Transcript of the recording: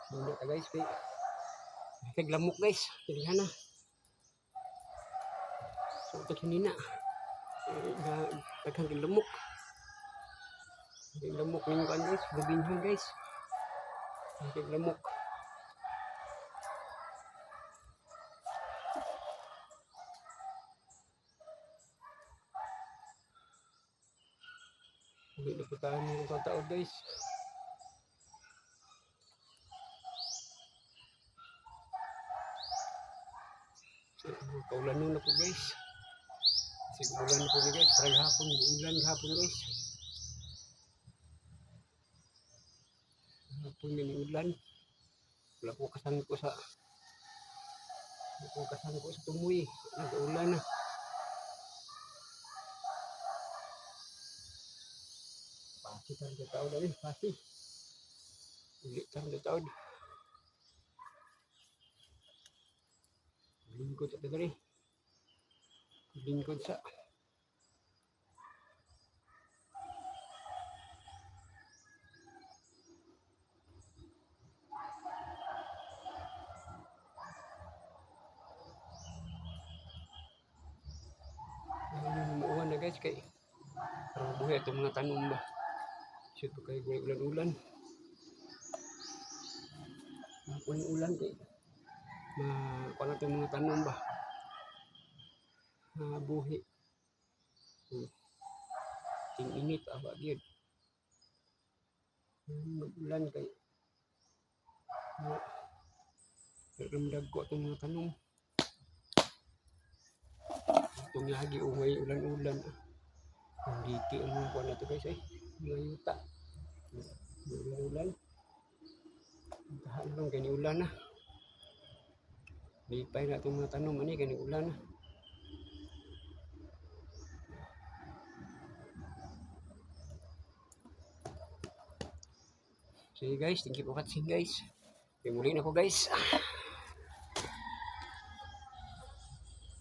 Muna ta, guys, kay kag lamok, guys. Dilihan na. So ito kanina. Eh, daghang lamok. Lamok ninyo kan, guys, gabinhan, guys. Kag lamok. Hindi na po tayo ng tao, guys. So, kaulan na po, guys. Kasi ulan na po ni, guys. Parang hapon, ulan hapon, guys. Hapon ni ulan. Wala ko kasangko sa wala ko kasangko sa tumoy. Nag-ulan na. Pasi tayo sa tao dali. Pasi. Uli tayo sa tao. Lingkod sa dali. Lingkod sa. Ayun, umuuwan na, guys, kay parang buhay itong mga tanom ba. Shoot ko kay ulan-ulan. Ulan-ulan kay ma kuan na itong mga tanom ba. Buhi. Ting init aba gyud. Mag-ulan kay ma ramdag ko itong mga tanom. Itong lagi ungay ulan-ulan. Ang diki ang mga kuan na to, guys, ay. Mga yuta. Ulan-ulan. Tahan lang kay ni ulan na. Lipay na itong mga tanom ani kay ni ulan na. Sige guys, thank you for watching, guys. Okay, muli na ko, guys.